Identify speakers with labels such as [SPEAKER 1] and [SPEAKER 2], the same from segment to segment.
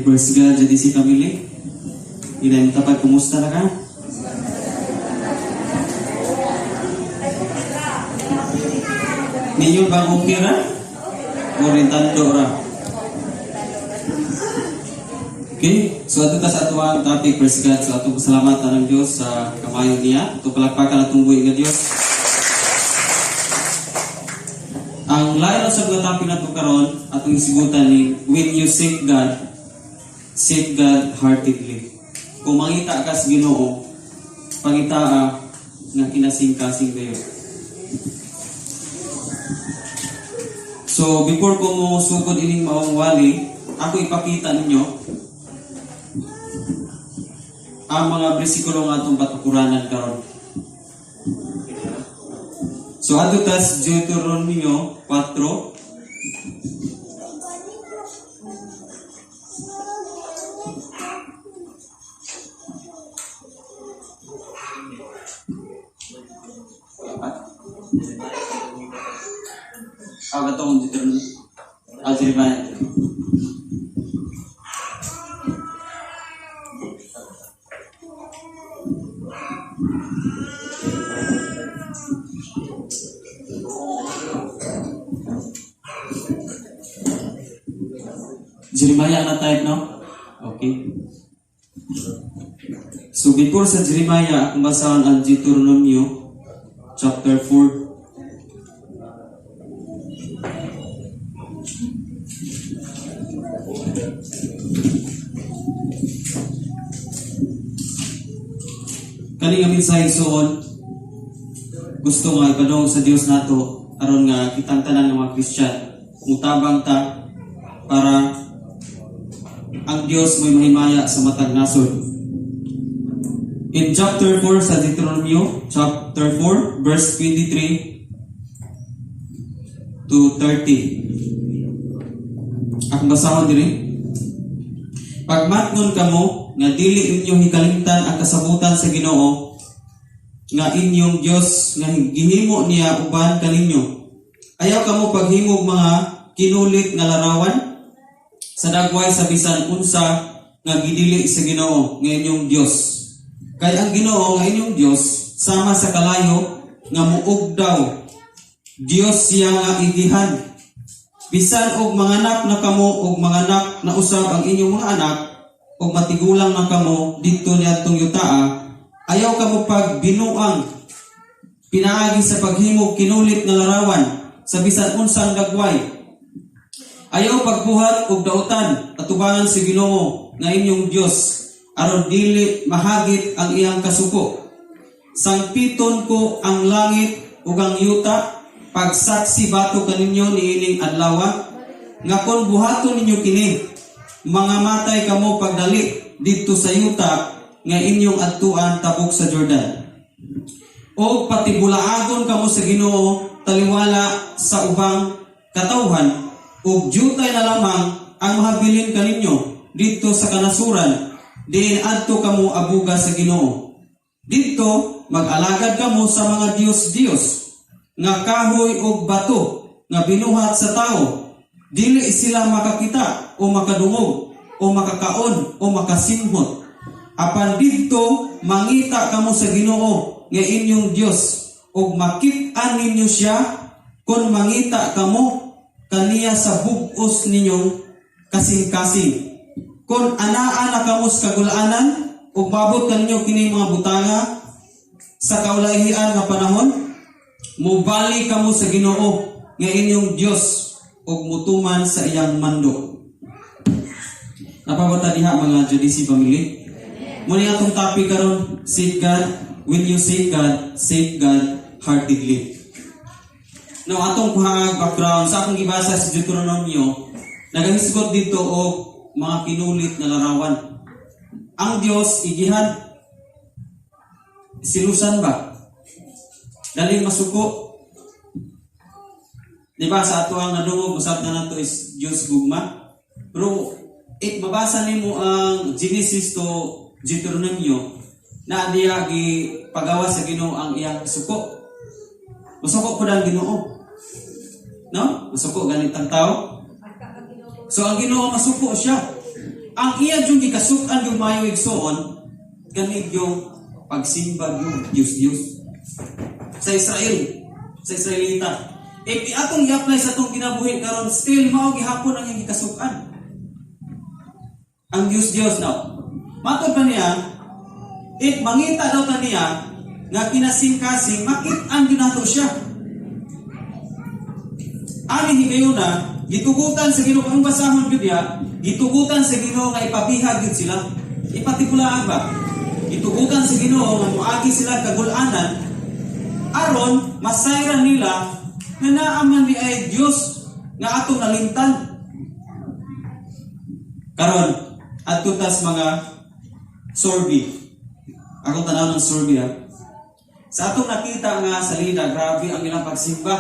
[SPEAKER 1] Praise God, JDC family. Inay tapad, kumusta na ka? Ninyo bang okay ra? O rintando ra? Okay, so ato ta sa atuang topic, praise God. So atong pasalamatan ng Diyos sa kamayo niya. Ato palakpakan atong buhi nga Diyos. Ang lain sa mga topic nato karon atong isigutan ni "When you seek God heartedly." Kung mangita ka sa Ginoo, pangitaa nga kinasing-kasing kayo. So before ko mo sugod ining maong wali, ako ipakita ninyo ang mga bersikulo nga atong patukuranan karon. So adto tas Deuteronomio 4. Wala pa? Ah, katong Deuteronomio. Ah, Jeremiah. Jeremiah na type, no? Okay. So before sa Jeremiah, akong basahon ang Deuteronomio chapter 4. Kani nga mensahe, igsoon, gusto nga ipadong sa Dios nato aron nga kitang tanan nga mga Christian mutabang ta para ang Dios mo'y mahimaya sa matag nasod. In chapter 4 sa Deuteronomio, chapter 4, verse 23 to 30. Akong basahon diri. "Pagmatngon kamo nga dili ninyo hikalimtan ang kasabutan sa Ginoo nga inyong Dios nga gihimo niya uban kaninyo. Ayaw kamo paghimog mga kinulit nga larawan sa dagway sa bisan unsa nga gidili sa Ginoo nga inyong Dios. Kay ang Ginoo nga inyong Dios sama sa kalayo nga muog daw. Dios siya nga igihan. Bisan og manganak na kamo og manganak na usab ang inyong mga anak og matigulang na kamo didto niadtong yutaa, ayaw kamo pagbinuang pinaagi sa paghimog kinulit nga larawan sa bisan unsang dagway. Ayaw pagbuhat og dautan atubangan sa Ginoo nga inyong Dios aron dili mahagit ang iyang kasuko. Sangpiton ko ang langit ug ang yuta pagsaksi batok kaninyo niining adlaw nga kon buhaton ninyo kini, mga matay kamo pagdali didto sa yuta nga inyong adtuan tabok sa Jordan. O patibulaagon kamo sa Ginoo taliwala sa ubang katawhan ug dyutay na lamang ang mahabilin kaninyo didto sa kanasuran diin adto kamo abuga sa Ginoo. Didto mag-alagad kamo sa mga Dios-Dios nga kahoy ug bato nga binuhat sa tao. Dili sila makakita o makadungog o makakaon o makasimhot. Apan didto mangita kamo sa Ginoo nga inyong Dios ug makit-an ninyo siya kon mangita kamo kaniya sa bug-os ninyong kasing-kasing. Kon anaa na kamo sa kagul-anan ug maabot kaninyo kini mga butanga sa kaulahian nga panahon, mubali kamo sa Ginoo nga inyong Dios ug mutuman sa iyang mando." Napabata diha, mga JDC family? Muna atong topic karon, seek God. When you seek God heartedly. Now, atong kuha background sa akong gibasa sa Deuteronomio, nagahisgot dito og mga kinulit nga larawan. Ang Dios igihan, silusan ba? Dali masuko. Di ba sa ato ang nadungog, usab na nato is Dios gugma. Pero mabasa nimo ang Genesis to Deuteronomio na diya gi pagawa sa Ginoo ang iyang suko. Masuko pud ang Ginoo. No? Masuko ganitang tao. So ang Ginoo masuko siya. Ang iya yung gikasuk-an yung mayo, igsoon, kani yung pagsimba yung Diyos-Diyos sa Israel, sa Israelita. If atong i-apply sa atong kinabuhi karon, still mao gihapon ang iyang gikasuk-an. Ang Diyos-Diyos now. Matod pa niya, if mangita daw ta niya nga kinasing-kasing, makit-an gyud nato siya. Ani higayuna, gitugutan sa Ginoo, kung basahon gyud diha, gitugutan sa Ginoo nga ipabihag gyud sila. Ipatibulaag ba? Gitugutan sa Ginoo nga moagi sila kagulanan aron masayran nila nga naa man diay Dios nga atong nalimtan. Karon, adto tas mga survey. Akong tanaw ng survey ha. Sa atong nakita nga salida, grabe ang ilang pagsimba.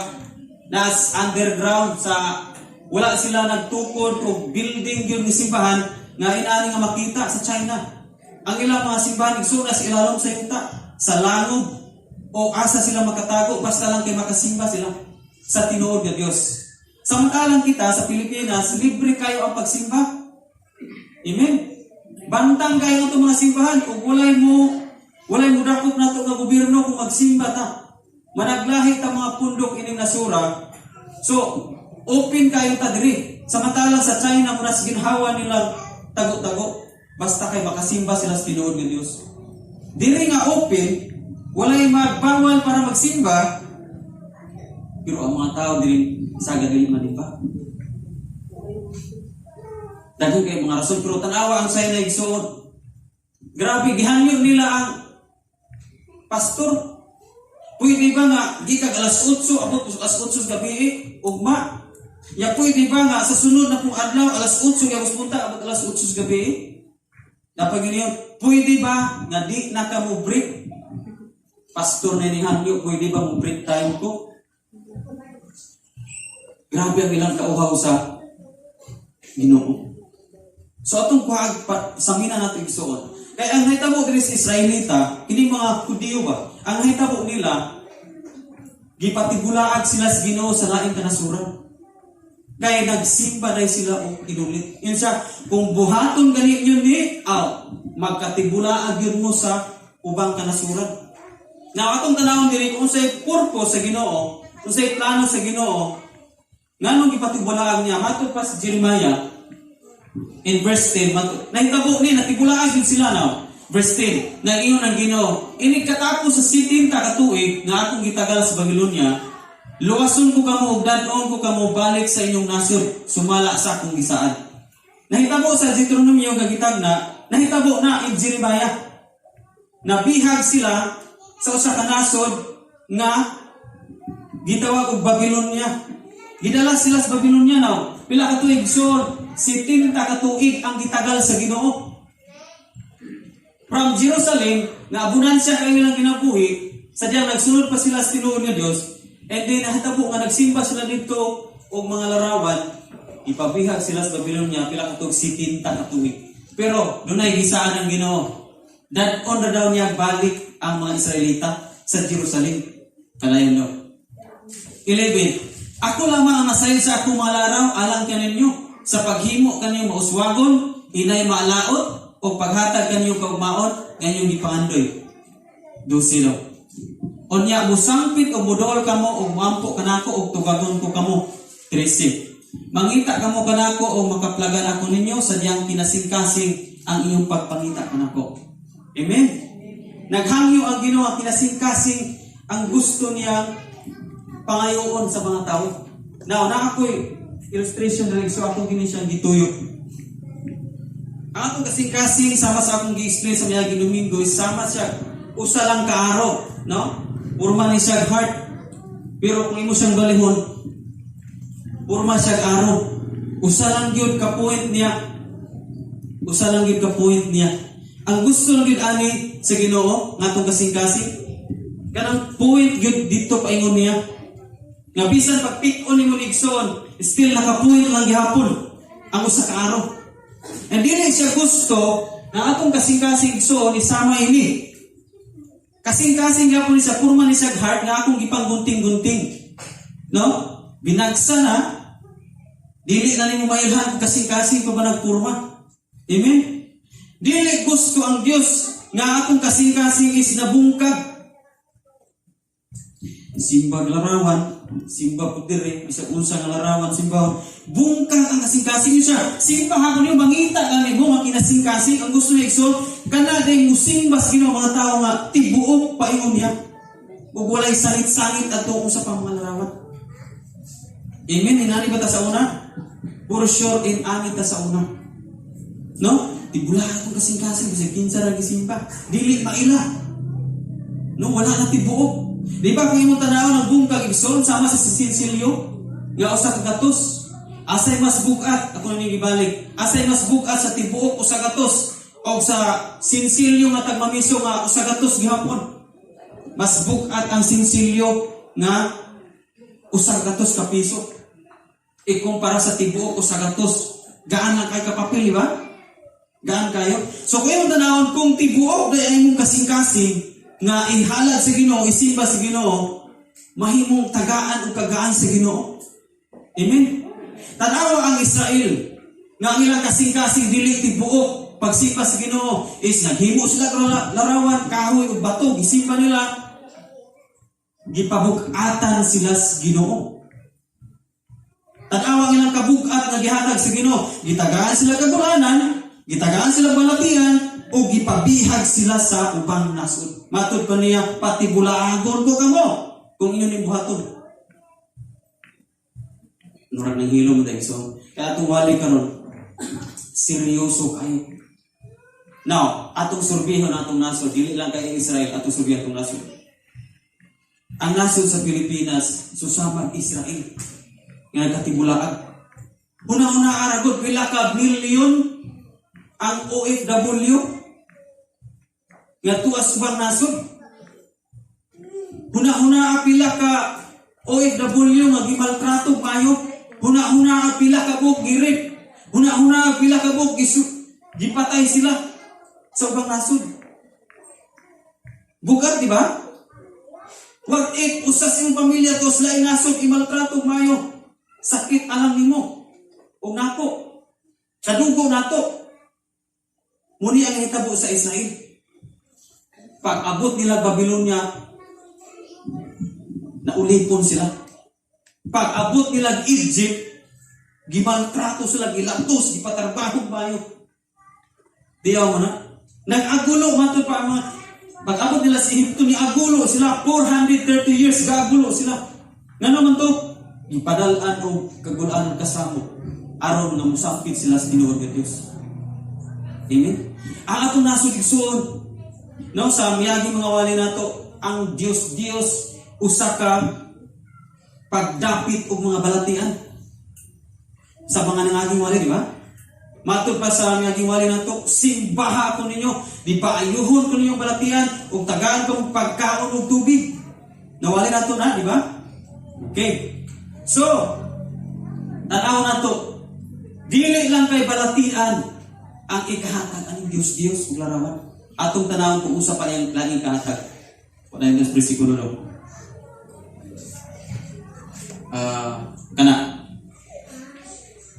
[SPEAKER 1] Nas underground sa wala sila nagtukod og building yun ni simbahan nga inani nga makita sa China. Ang ilang mga simbahan, igsoon, sa ilalom sa yuta, sa langob o asa sila makatago, basta lang kay makasimba sila sa tinuod nga Dios. Samantalang kita sa Pilipinas, libre kayo ang pagsimba. Amen. Bantang kayo itong mga simbahan ug walay mo dakop nato nga gobyerno kung magsimba ta. Managlahi ta mga pundok ining nasura. So, open kayo ta diri. Samantalang sa China, muna sa ginhawa nila tago-tago. Basta kay makasimba sila sa tinuod nga Dios. Diri nga open, walay magbawal para magsimba, pero ang mga tao diri saga dili man ba? Daghan kay mga rason, pero tanawa ang China, igsoon. Grabe, gihangyo nila ang pastor. Pwede ba nga gikag alas 8 abot alas 8 sa gabi ugma? Ya, pwede ba nga sa sunod na pong adlaw alas 8 gyapon punta abot alas 8 sa gabi? Napag yun, pwede ba nga di na ka mo break? Pastor na ni hangyo, pwede ba mo break time ko? Grabe ang ilang kauhaw sa Ginoo. So atong kuhag pa, samina nato, igsuon. Kay ang nahitabo diri sa Israelita, kini mga Hudiyo ba? Ang nahitabo nila, gipatibulaag sila sa Ginoo sa laing kanasuran. Kay nagsimba dahil sila og kinulit. Yun siya, kung buhaton gani yun ni, aw, magkatibulaag yun mo sa ubang kanasuran. Now, atong tanawon diri kung unsay purpose sa Ginoo, unsay plano sa Ginoo, nganong gipatibulaag niya, matod pa sa Jeremiah, in verse 10, nahitabo ni, natibulaag yun sila now. Verse 10, nag-ingon ang Ginoo, "Inig katapos sa 70 ka tuig nga akong gitagal sa Babylonia, luwason ko kamo ug dad-on ko kamo balik sa inyong nasod sumala sa akong gisaad." Nahitabo sa Deuteronomio nga gitagna, nahitabo na in Jeremiah. Nabihag sila sa usa ka nasod nga gitawag og Babylonia. Gidala sila sa Babylonia now. Pila ka tuig, so 70 ka tuig ang gitagal sa Ginoo. From Jerusalem, nga abundansya kayo ilang kinabuhi, sadyang nagsunod pa sila sa tinuod nga Dios, and then nahitabo nga nagsimba sila dito og mga larawan, ipabihag sila sa Babylonia pila ka tuig? 70 ka tuig. Pero dunay gisaad ang Ginoo. Dad-on na daw niya balik ang mga Israelita sa Jerusalem. Kanayon no. 11. "Ako lamang ang nasayod sa akong mga laraw alang kaninyo sa paghimo kaniyong mauswagon, inay maalaot, o paghatag kaniyong kaugmaon nga inyong gipangandoy." 12 no. "Unya musangpit o mudool kamo o muampo kanako og tugagon ko kamo." 13. "Mangita kamo kanako o makaplagan ako ninyo sadyang kinasingkasing ang inyong pagpangita kanako." Amen. Naghangyo ang Ginoo ang kinasingkasing ang gusto niyang pangayoon sa mga tao. Now, na ako'y illustration diri, so ako gini siyang gituyo. Ang atong kasing-kasing, sama sa akong gi-explain sa mga Domingo, is sama siya usa lang ka araw, no? Purma ni siya heart. Pero kung imo siyang balihon, purma siya araw. Usa lang gyud ka point niya. Usa lang gyud ka point niya. Ang gusto lang gyud ani sa Ginoo nga atong kasing-kasing, kanang point gyud dito paingon niya. Nga bisan pag pick on nimo igsoon, still naka-point lang gihapon ang usa ka araw. And dili siya gusto na atong kasing-kasing, igsoon, isama ini. Kasing-kasing gihapon ni siya, purma ni siya heart nga akong gipanggunting-gunting. No? Binagsa na, dili na nimo mailhan kung kasing-kasing pa ba nagpurma. Amen? Dili gusto ang Dios nga atong kasing-kasing is nabungkag. Simbag larawan, simba po dire, bisag unsa nga larawan, simbahon. Bungkag ang kasing-kasing siya. Simba hapon niyo, mangita gani mo, nga kinasing-kasing. Ang gusto niya, igsoon, kana day musimba sa Ginoo mga tao nga tibuok paingon niya. Ug walay sangit-sangit adto sa pang mga larawan. Amen? Inani ba ta sa una? Puro sure in ani ta sa una. No? Tibula atong kasing-kasing bisag kinsa ra gisimba. Dili maila. No, wala na tibuok. Di ba kung imong tanawon ang bungkag, igsoon, sama sa sinsilyo nga 1 ka gatos. Asay mas bugat ako na ning gibalik? Asay mas bugat, sa tibuok 1 gatos o sa sinsilyo nga tagmamiso nga 1 gatos gihapon? Mas bugat ang sinsilyo nga 1 gatos ka piso ikumpara sa tibuok 1 gatos. Gaan lang kay kapapil, di ba? Gaan kayo. So kung imong tanawon, kung tibuok day ang imong kasing-kasing nga ihalad sa Ginoo, isimba sa Ginoo, mahimong tagaan ug kagaan sa Ginoo. Amen. Tanawa ang Israel nga ang ilang kasing-kasing dili tibuok pagsimba sa Ginoo is naghimo sila og larawan, kahoy ug bato, gisimba nila, gipabug-atan sila sa Ginoo. Tanawa ang ilang kabugat nga gihatag sa Ginoo, gitagaan sila kagulanan, gitagaan sila balatian, o gipabihag sila sa ubang nasod. Matud pa niya, "Patibulaagon ko kamo kung inyo ning buhaton." Murag nang hilom dahil. So, kaya atong wali karon, seryoso kayo. Now, atong surbihon atong nasod, dili lang kay Israel, atong surbihan atong nasod. Ang nasod sa Pilipinas, susama Israel, nga nagkatibulaag. Una-una aragod, pila ka milyon ang OFW nga tuas ubang nasod. Huna-huna pila ka OFW nga gimaltrato maayo. Huna-huna pila ka buok gi-rape. Huna-huna pila ka buok gipatay sila sa ubang nasod. Bugat, di ba? What if usa sa imong pamilya to sa laing nasod imaltrato maayo? Sakit alang nimo. O nako. Kadugo nato. Muni ang hitabo sa Israel. Pag abot nila Babylonia, naulipon sila. Pag abot nila Egypt, gimaltrato sila, gilatos, gipatrabaho bayo. Diyaw mo na. Nag-agulo mato pa ang mga pag abot nila sa Egypto, ni agulo sila 430 years gaagulo sila. Ngano man to? Gipadal-an og kagulaan kasamo aron nga musapit sila sa tinuod nga Dios. Amen. Ang atong nasod, igsuon, no, sa miyagi mga wali nato, ang Dios Dios usa ka pagdapit og mga balatian sa mga nangaging wali, di ba? Matod pa sa miyaging wali nato, simbaha ko ninyo, di pa ayuhon ko ninyo balatian, ug tagaan ko pagkaon og tubig. Nawali nato na, di ba? Okay. So, tanaw nato, dili lang kay balatian ang ikahatag aning Dios Dios ug larawan. Atong tanawon kung usa pa niyang laing kahatag. Wala yung bersikulo no. Ah, kana.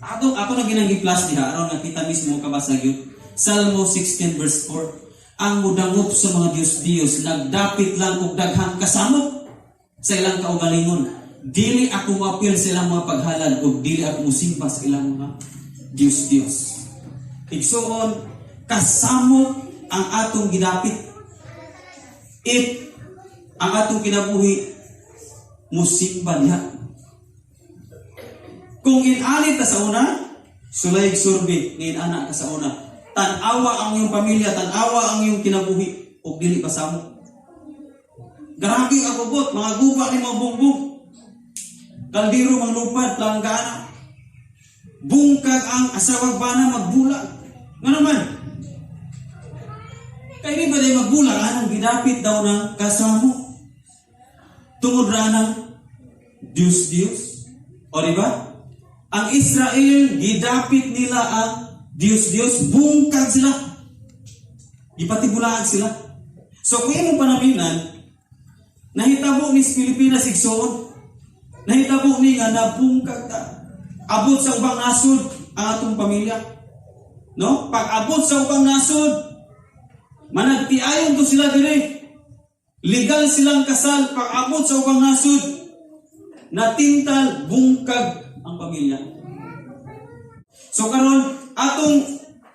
[SPEAKER 1] Ako ako na ginang gi-flash diha aron nga kita mismo kabasa gyud. Salmo 16 verse 4. Ang mudangop sa mga Dios-Dios nagdapit lang og daghang kasamok sa ilang kaugalingon. Dili ako moapil sa ilang mga paghalad ug dili ako musimba sa ilang mga Dios-Dios. Igsuon, kasamok ang atong gidapit. If ang atong kinabuhi musimba diha. Kung inani ta sa una, sulay survey nga inana ka sa una. Tan-awa ang iyong pamilya, tan-awa ang iyong kinabuhi ug dili pa samok. Grabe ang kubot, mga guba ni mga bumbong. Kaldero manglupad, langgana. Bungkag ang asawag bana magbulag. Nga naman? Kaya di ba day magbulag? Anong gidapit daw ng kasamo? Tungod ra ng Diyos Diyos. O di ba? Ang Israel, gidapit nila ang Diyos Diyos, bungkag sila. Gipatibulaan sila. So kung imong panaminan, nahitabo ni sa Pilipinas, igsoon. Nahitabo ni nga nabungkag ta. Abot sa ubang nasod ang atong pamilya. No? Pag-abot sa ubang nasod, managtiayon to sila dire. Legal silang kasal pag-abot sa ubang nasod. Natintal, bungkag ang pamilya. So karon, atong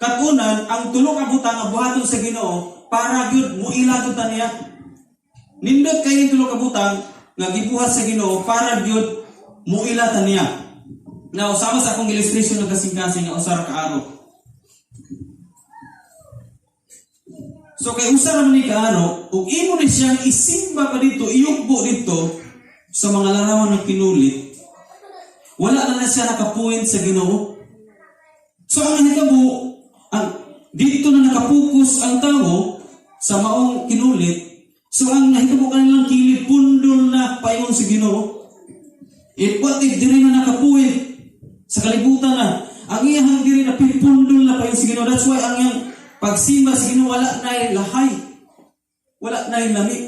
[SPEAKER 1] katunan ang tulo ka butang nga buhaton sa Ginoo para gyud muila gyud ta niya. Nindot kay tulo ka butang nga gibuhat sa Ginoo para gyud muila ta niya. Now, sama sa akong illustration ng kasing-kasing nga usa ra ka aro. So kay usa ra man ni kaaro, ug imo ni siyang isimba pa dito, iyugbo dito sa mga larawan ng kinulit, wala na na siya nakapuwent sa Ginoo. So ang nahitabo, ang dito na nakapokus ang tao sa maong kinulit, so ang nahitabo kanilang kilid, pundol na paingon sa Ginoo. If what if diri na nakapuwent sa kalibutan na, ang iyang diri na pipundol na paingon sa Ginoo. That's why ang iyang pagsimba sa Ginoo wala na lahay. Wala na lami.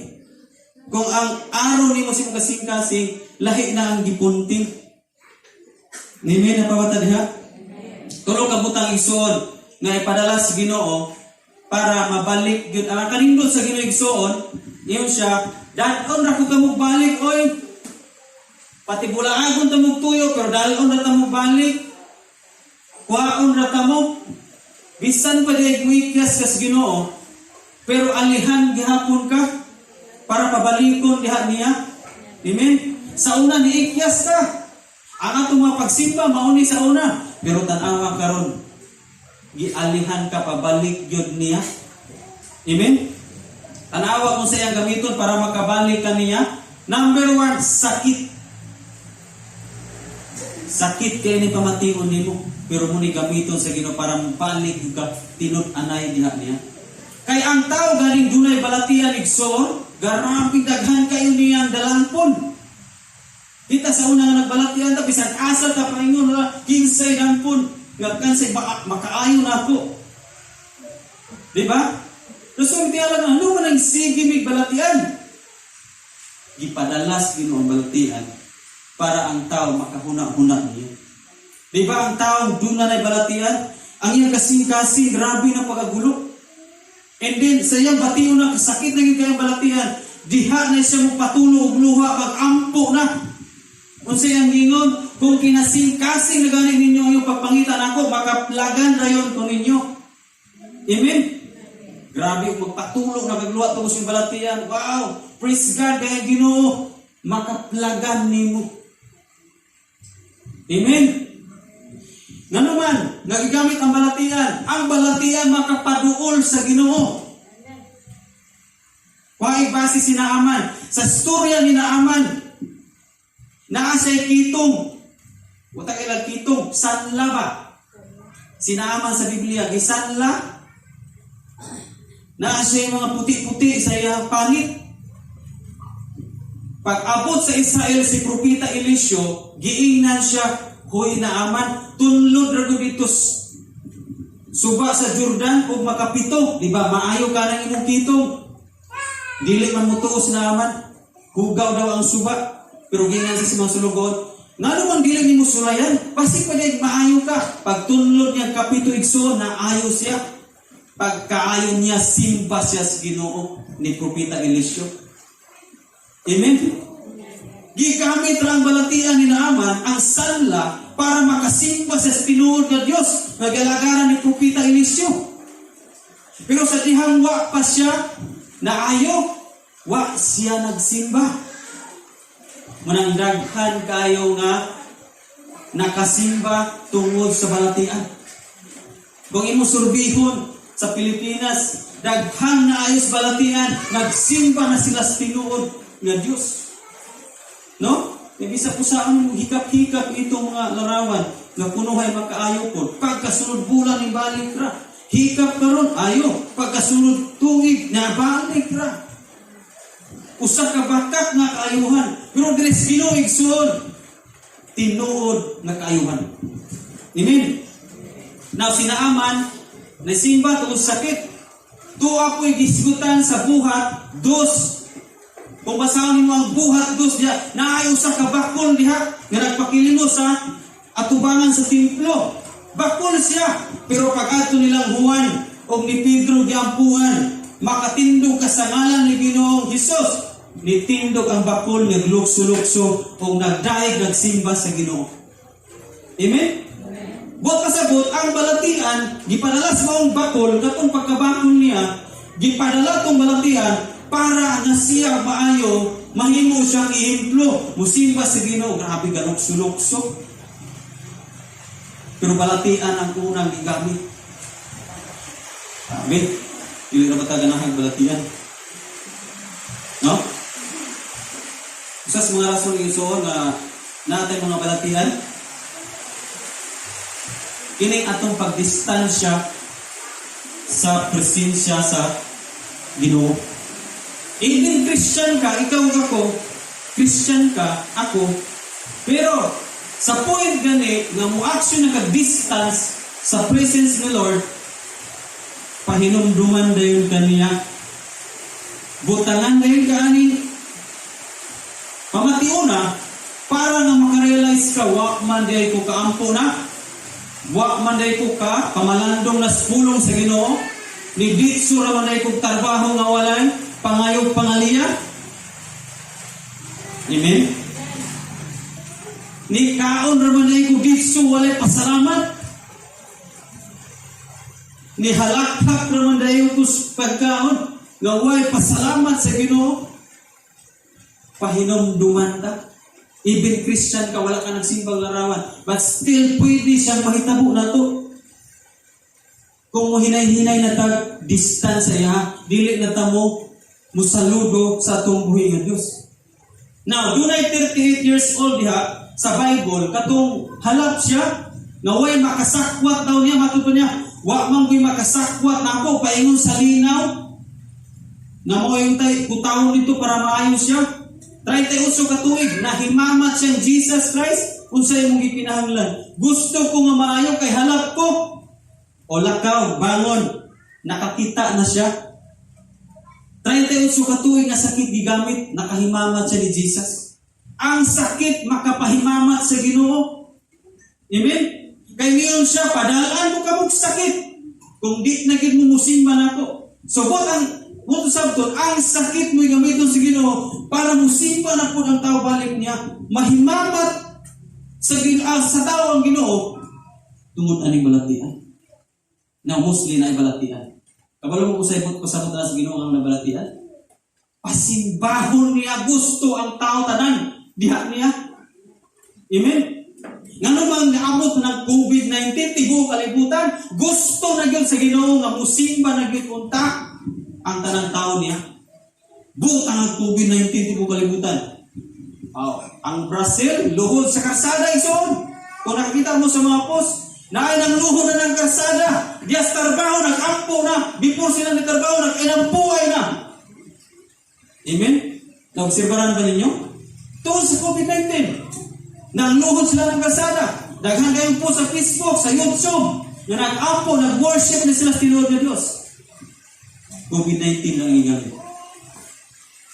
[SPEAKER 1] Kung ang araw nimo sa imong kasing-kasing, lahi na ang gipunting. Nimi na pa ba ta diha? Tulo ka butang, igsoon, nga ipadala sa Ginoo para mabalik gyud ang kanindot sa Ginoo, igsoon. Ingon siya, "Dad-on ra ko kamo balik oy. Pati bulaagon ta mog tuyo, pero dal-on ra ta mo balik. Kuhaon ra ta mo." Bisan pa di muikyas ka sa Ginoo, pero alihan gihapon ka para pabalikon diha niya. Amen. Sa una niikyas ka. Ang atong mga pagsimba mao ni sa una, pero tan-awa karon, gialihan ka pabalik gyud niya. Amen. Tanawa kung sa iyang gamiton para makabalik ka niya. Number one, sakit. Sakit kay ni pamation nimo, pero mo ni gamiton sa Ginoo para mabalik ka tinud-anay diha niya. Kay ang tao galing dunay balatian, igsoon, grabe daghan kayo niyang dalampon. Kita sa una nga nagbalatian ta, bisan asa ta paingon, wala kinsay dampon nga kansay baka makaayo na ako. Di ba? So lang, ano man ang sige mig balatian? Gipadalas Ginoo ang balatian para ang tao makahuna-huna niya. Di ba ang tao duna na balatian, ang iyang kasing-kasing grabe na pagagulo. And then sa iyang bation na kasakit na gyud kayang balatian, diha na siya mo patulo og luha, magampo na. Unsa iyang gingon? "Kung kinasing-kasing na gani ninyo ang iyong pagpangita nako, makaplagan rayon ko ninyo." Amen? Grabe, magpatulo na kagluwa tungkol sa balatian. Wow! Praise God, kaya Ginoo, makaplagan nimo. Amen? Ngano man, nagigamit ang balatian. Ang balatian makapaduol sa Ginoo. Waay base si Naaman. Sa storya ni Naaman, naa siya'y kitong. Wata ilang kitong, sanla ba? Si Naaman sa Biblia, gisanla. Naa siya mga puti-puti sa iyang panit. Pag-abot sa Israel si Propeta Eliseo, giingnan siya, "Hoy Naaman, tunlod ra gud dito suba sa Jordan ug makapito, di ba? Maayo ka ng imong kitong." Dili man mo tuo si Naaman. Hugaw daw ang suba. Pero giingnan siya sa mga sulugoon, "Ngano man dili nimo sulayan? Basi pa di maayo ka." Pagtunlod niya kapito, igsoon, naayo siya. Pagkaayo niya, simba siya sa Ginoo ni Propeta Eliseo. Amen? Gigamit ra ang balatian ni Naaman, ang sanla, para makasimba sa tinuod nga Dios nga gialagaran ni Propeta Eliseo. Pero sa dihang wa pa siya naayo, wa siya nagsimba. Manang daghan kayo nga nakasimba tungod sa balatian. Kung imo surbihon sa Pilipinas, daghan na ayos balatian, nagsimba na sila sa tinuod nga Dios. No? Ibig po sa mo hikap-hikap itong mga larawan nga kunuhay makaayo po. Pagkasunod bulan ni balik ra. Hikap karon ayo. Pagkasunod tuig na balik ra. Usa ka bakak nga kaayuhan. Pero diri sa Ginoo, igsoon, tinuod nga kaayuhan. Amen. Now si Naaman nasimba tungod sa sakit. Tuwa po'y gisgutan sa Buhat 2. Kung basahon nimo ang Buhat 2 diha, naay usa ka bakol diha nga nagpakilimos sa atubangan sa templo. Bakol siya. Pero pag-adto nilang Juan o ni Pedro giampuan, "Makatindog ka sa ngalan ni Ginoong Hesus." Nitindog ang bakol, naglukso-lukso o nagdaig, nagsimba sa Ginoo. Amen? Buot pasabot, ang balatian, gipadala sa maong bakol, katong pagkabakol niya, gipadala tong balatian para nga siya maayo, mahimo siyang ehemplo, musimba sa Ginoo. Grabe galukso-lukso. Pero balatian ang unang gigamit. Amen. Dili na ba ta ganahag balatian? No? Isa sa mga rason, igsoon, nga natay mga balatian, kining atong pagdistansya sa presensya sa Ginoo. Even Christian ka, ikaw, ako, Christian ka, ako, pero sa point gani nga mo action na distance sa presence ni Lord, pahinumduman dayon kaniya. Butangan dayon ka aning pamatiuna para nga makarealize ka, "Wa man diay ko kaampo na, wa man diay ko ka pamalandong na pulong sa Ginoo, ni ditso ra man diay kog trabaho nga walay pangayog pangaliya." Amen. Ni kaon ra man diay ko ditso walay pasalamat. Ni halakhak ra man diay ko sa pagkaon nga way pasalamat sa Ginoo. Pahinumduman ta. Even Christian ka, wala ka nagsimbang larawan, but still pwede siyang mahitabo nato. Kung mo hinay-hinay na tag distance sa iya, dili na ta mo musaludo sa atong buhi nga Dios. Now, dunay 38 years old diha sa Bible, katong halap siya, nga way makasakwat daw niya, matuto niya, "Wa man ko'y makasakwat nako," paingon sa linaw, nga mo yung tay, kutawon dito para maayo siya. 38 ka tuig, nahimamat siyang Jesus Christ, unsa imong gipinahanglan? "Gusto ko nga maayo kay halap ko." "O lakaw, bangon." Nakakita na siya. 38 ka tuig nga sakit gigamit, nakahimamat siya ni Jesus. Ang sakit makapahimamat sa Ginoo. Amen? Kay niyon siya, "Padalaan mo kamog sakit kung di na gid mo musimba nako." So buot ang buot sabton, ang sakit mo gamiton sa Ginoo para musimba na pud ang tao balik niya. Mahimamat sa tao ang Ginoo tungod aning balatian. Now mostly na balatian. Kabalo mo kung sa ibot pasabot na sa Ginoo ang nabalatian? Pasimbahon niya, gusto ang tao tanan diha niya. Amen? Ngano man naabot ng COVID-19 tibuok kalibutan, gusto na gyud sa Ginoo nga musimba na gyud unta ang tanang tao niya. Buot ang COVID-19 tibuok kalibutan. Oh, ang Brazil, luhod sa karsada, igsoon. Kung nakikita mo sa mga post, naay nang luhod na ng karsada. Dias trabaho, nag-ampo na. Before sila ni trabaho, nag-inampuay na. Amen? Naobserbaran ba ninyo? Tungkol sa COVID-19, nangluhod sila ng kalsada. Daghan kayong po sa Facebook, sa YouTube, nga nag-ampo, nag-worship na sila sa tinuod nga Diyos. COVID-19 lang gigamit.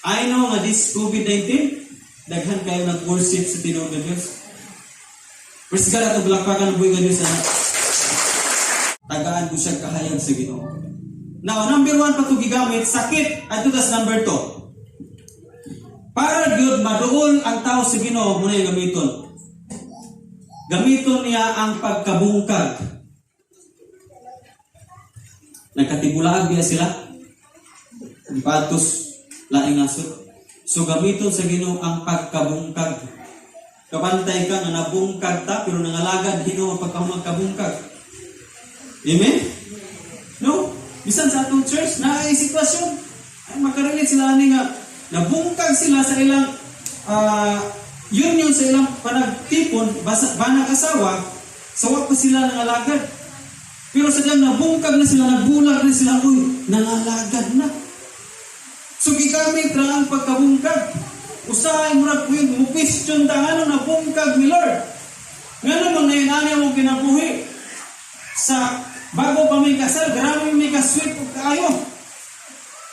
[SPEAKER 1] I know nga this COVID-19, daghan kayo nag-worship sa tinuod nga Diyos. Praise God, ato balakpakan ang buhi nga Diyos, anak. Tagaan ko siya kahayag sa Ginoo. Now, number one pa ito gigamit, sakit. At ito tas number two. Para gyud maduol ang tao sa Ginoo, muna yung gamiton. Gamiton niya ang pagkabungkag. Nagkatibulaag biya sila. Ipatos laing nasod. So gamiton sa Ginoo ang pagkabungkag. Kabantay ka nga nabungkag ta pero nangalagad Ginoo ang pagkahumang kabungkag. Amen? No? Bisan sa atong church na ay sitwasyon ay makarelate sila ani nga nabungkag sila sa ilang union, sa ilang panagtipon basa banag asawa sa wa pa sila nangalagad. Pero sadyang nabungkag na sila, nagbulag na sila, uy, nangalagad na. So gigamit ra ang pagkabungkag. Usahay murag uy, mo question ta ngano nabungkag ni Lord. Ngano man ngayon ani among kinabuhi? Sa bago pa may kasal, grabe may ka-sweet og kaayo.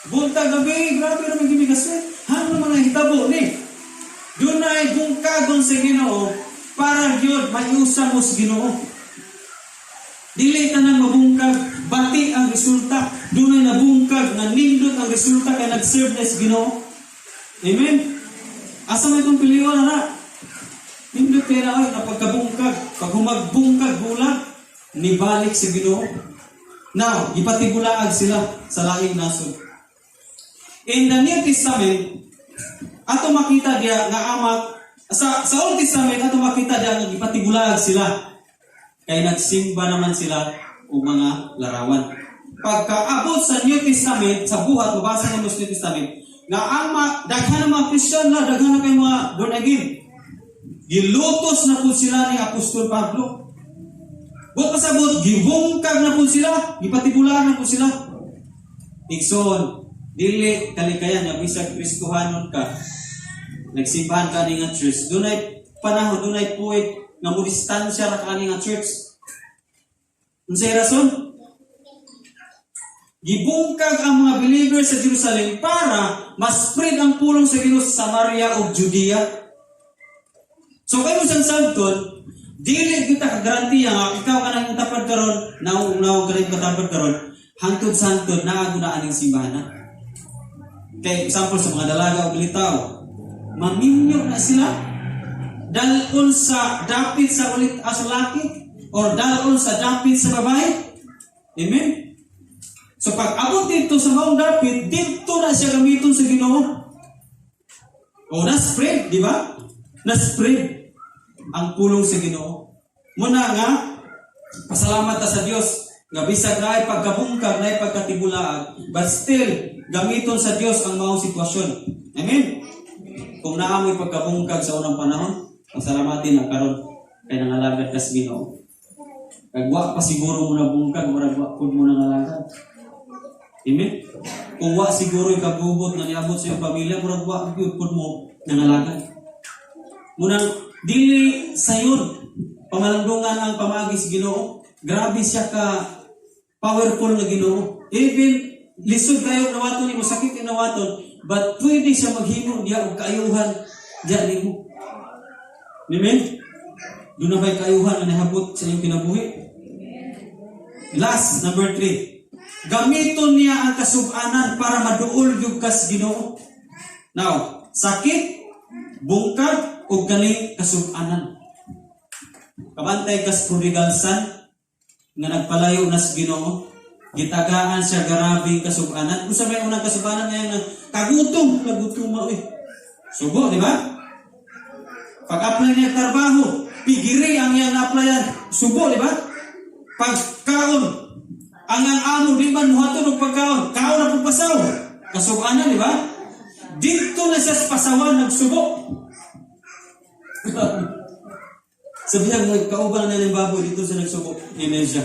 [SPEAKER 1] Buntag gabi, grabe naman may ka-sweet. Hano man ang hitabo ni? Dunay bungkagon sa Ginoo para gyud maiusa mo sa Ginoo. Dili tanan mabungkag, bati ang resulta. Dunay nabungkag nga nindot ang resulta kay nag-serve na sa Ginoo. Amen. Asa may itong piliwan na? Nindot kay na ay napagkabungkag, pag humagbungkag bulag, nibalik sa Ginoo. Now, gipatibulaag sila sa laing nasod. In the New Testament, ato makita diya nga amak sa Old Testament, ato makita diya nga gipatibulaag sila kay nagsimba naman sila og mga larawan. Pagkaabot sa New Testament, sa Buhat, mabasa nimo sa New Testament, nga ang daghan ng mga Christian na, daghan na kay mga born again. Gilutos na po sila ni Apostol Pablo. Buot pasabot, gibungkag na po sila, gipatibulaan na po sila. Igsoon, dili kalikayan nga bisag Kristohanon ka, nagsimbahan ka ni nga church, dunay panahon, dunay puwet nga mo distansya ra ka ani nga church. Unsay rason? Gibungkag ang mga believers sa Jerusalem para ma-spread ang pulong sa Ginoo sa Samaria ug Judea. So kay mo sabton, dili kita kagarantiya nga ikaw ka nang tapad karon, naong naong ka rin katapad karon, hangtod sa hangtod naa na aning simbahan na. Kay example sa mga dalaga o litaw, maminyo na sila. Dalon sa dapit sa ulit as laki or dalon sa dapit sa babae. Amen? So pag abot dito sa maong dapit, dito na siya gamiton sa Ginoo. O na-spread, di ba? Na-spread ang pulong sa Ginoo. Muna nga, pasalamat ta sa Dios nga bisag naay pagkabungkag, naay pagkatibulaag, but still gamiton sa Dios ang maong sitwasyon. Amen. Kung naa mo'y pagkabungkag sa unang panahon, pasalamatin na karon kay nangalagad ka sa Ginoo. Kag wa pa siguro mo nabungkag, murag wa pud mo nangalagad. Amen? Kung wa siguro yung kagubot nga niabot sa iyong pamilya, murag wa gyud pud mo nangalagad. Munang dili sayon pamalandungan ang pamaagi sa Ginoo. Grabe siya ka powerful nga Ginoo. Even lisod kayo nawaton nimo, sakit kay nawaton, but pwede siya maghimo diya og kaayuhan diya nimo. Amen? Doon na ba'y kaayuhan nga nahabot sa iyong kinabuhi? Last, number 3. Gamiton niya ang kasubanan para maduol yung kas Ginoo. Now, sakit, bungkag, o galing kasubanan. Kabantay kas prodigal son nga nagpalayo na sa Ginoo, gitagaan siya garabing kasubanan. Unsa may unang kasubanan ngayon nga kagutom, kagutom ma oy. Subo, di ba? Pag-apply niya trabaho, pigiri ang iyang na-applyan. Subo, di ba? Pagkaon, ang amo di man muhatod og pagkaon, kaon na pud pasaw. Kasubanan, di ba? Dito na siya sa pasawan nagsubo. Sabi niya, kauban na ng baboy dito sa nagsubo. Ini siya.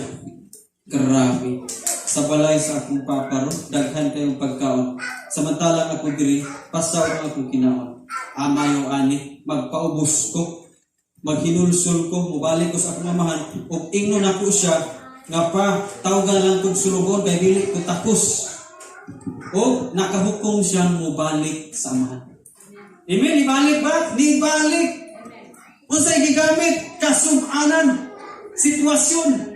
[SPEAKER 1] Grabe. Sa balay sa akong papa ro, daghan kayong pagkaon. Samantalang ako diri, pasaw ang akong kinaon. Amayo ani, magpaubos ko. Maghinulsol ko, mubalik ko sa akong amahan, ug ingnon nako siya, nga pa, tawgan lang kog sulugon, kay dili ko takos. O nakahukom siya mubalik sa amahan. Amen, ibalik ba? Nibalik. Unsay gigamit? Kasubanan. Sitwasyon.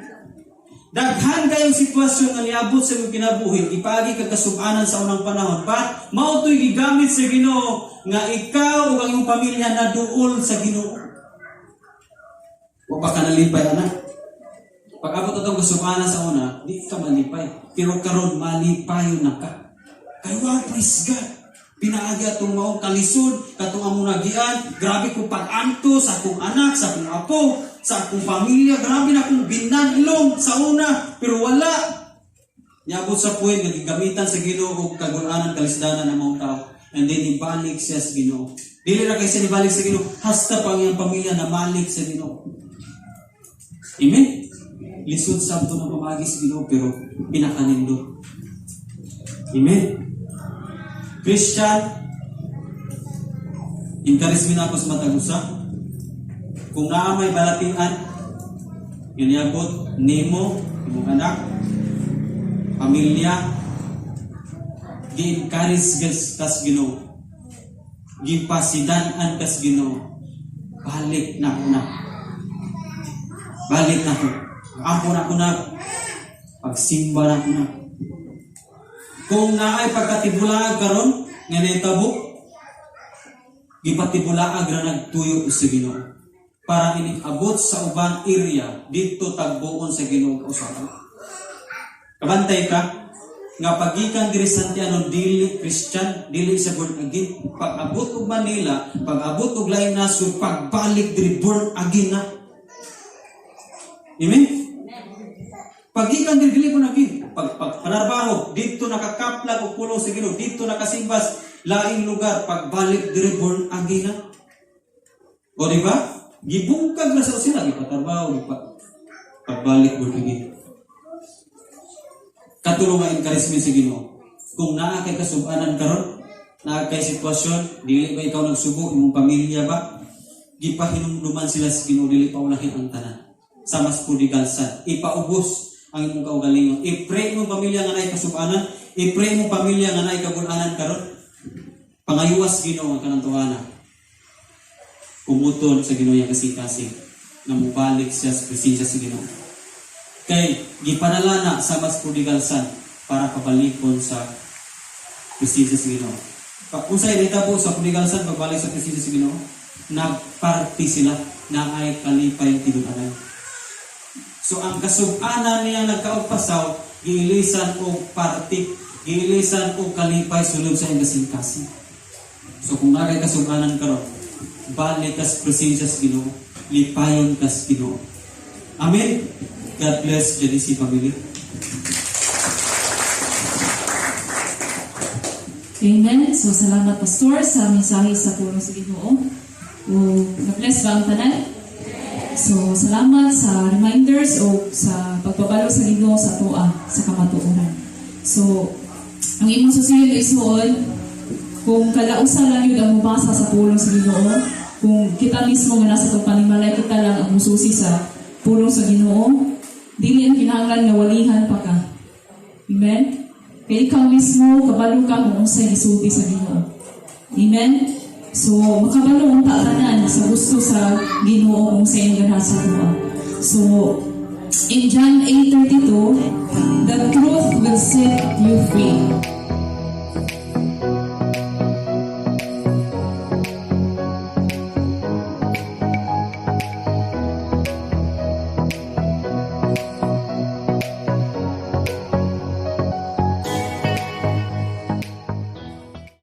[SPEAKER 1] Daghan kayong sitwasyon nga niabot sa imong kinabuhi, ipaagi kag kasubanan sa unang panahon. But mao to'y gigamit sa Ginoo nga ikaw ug ang imong pamilya naduol sa Ginoo. Wa pa ka nalipay, anak? Pag abot atong kasubanan sa una, di ka malipay. Pero karon malipayon na ka. Kay wow, praise God. Pinaagi atong maong kalisod, katong among nagian, grabe ko pag-anto sa akong anak, sa akong apo, sa akong pamilya, grabe na akong binanlong sa una, pero wala. Niabot sa point nga gigamitan sa Ginoo og kagulanan, kalisdanan ang mga tao. And then ibalik siya sa Ginoo. Dili ra kay siya nibalik sa Ginoo, hasta pa ang iyang pamilya na malik sa Ginoo. Amen? Lisod sabto ng pamagi sa Ginoo, pero pinakanindot. Amen? Christian, encourage mi na ako sa matag usa. Kung naa may balatian, giniabot nimo, imong anak, pamilya, gi-encourage kas Ginoo. Gipasidan-an kas Ginoo. Balik na ako na. Balik na ako. Ako na ko na. Pagsimba na ko na. Kung naay pagkatibulaag karon nga nahitabo, gipatibulaag ra nagtuyo sa Ginoo para ini abot sa ubang area didto tagbuon sa Ginoo kausaban. Kabantay ka nga pagikan diri sa Santiano, dili Christian, dili sa born again. Pag abot og Manila, pag abot og laing nasod, pagbalik diri, born again na. Amen. Pagikan diri, dili born again. Pag panarbaho didto, nakakaplag og pulong sa Ginoo didto, nakasimbas laing lugar, pagbalik diri, born again na. O di ba? Gibungkag ra sa sila, gipatrabaho, gipa pagbalik, born again. Katulong nga encouragement sa Ginoo. Kung naa kay kasub-anan karon, naa kay sitwasyon, dili ba ikaw nagsubo, imong pamilya ba? Gipahinumduman sila sa Ginoo, dili pa ulahin ang tanan. Sa mas prodigal son, ipaubos ang imong kaugalingon. I-pray imong pamilya nga naay kasub-anan, i-pray imong pamilya nga naay kabul-anan karon. Pangayuas Ginoo ang kanang tuwana. Kumuton sa Ginoo yang kasing-kasing nga mobalik siya sa presensya sa Ginoo. Kay gipanalana sa mas prodigal son para pabalikon sa presensya sa Ginoo. Pag unsay nahitabo sa prodigal son pagbalik sa presensya sa Ginoo, nagparty sila na ay kalipay tinud-anay. So ang kasub-anan niya nagkaugpasaw, giilisan og party, giilisan og kalipay sulod sa iyang kasing-kasing. So kung naa kay kasub-anan karon, balik kas presensya sa Ginoo, lipayon kas Ginoo. Amen. God bless JDC family.
[SPEAKER 2] Amen. So, salamat, Pastor, sa mensahe sa pulong sa Ginoo. O, na-bless ba ang tanan? So, salamat sa reminders o sa pagpabalo sa Ginoo sa atoa sa kamatuoran. So, ang imong susunod isuon, kung kalausa lang yun ang mubasa sa pulong sa Ginoo, kung kita mismo nga nasa itong panimalay, kita lang ang mususi sa pulong sa Ginoo, dili ang kinahanglan nga walihan pa ka. Amen? Kay ikaw mismo, kabalo ka kung unsay gisulti sa Ginoo. Amen? So, makabalo unta tanan sa gusto sa Ginoo kung sa iyang ganahan sa atoa. So, in John 8:32, "The truth will set you free."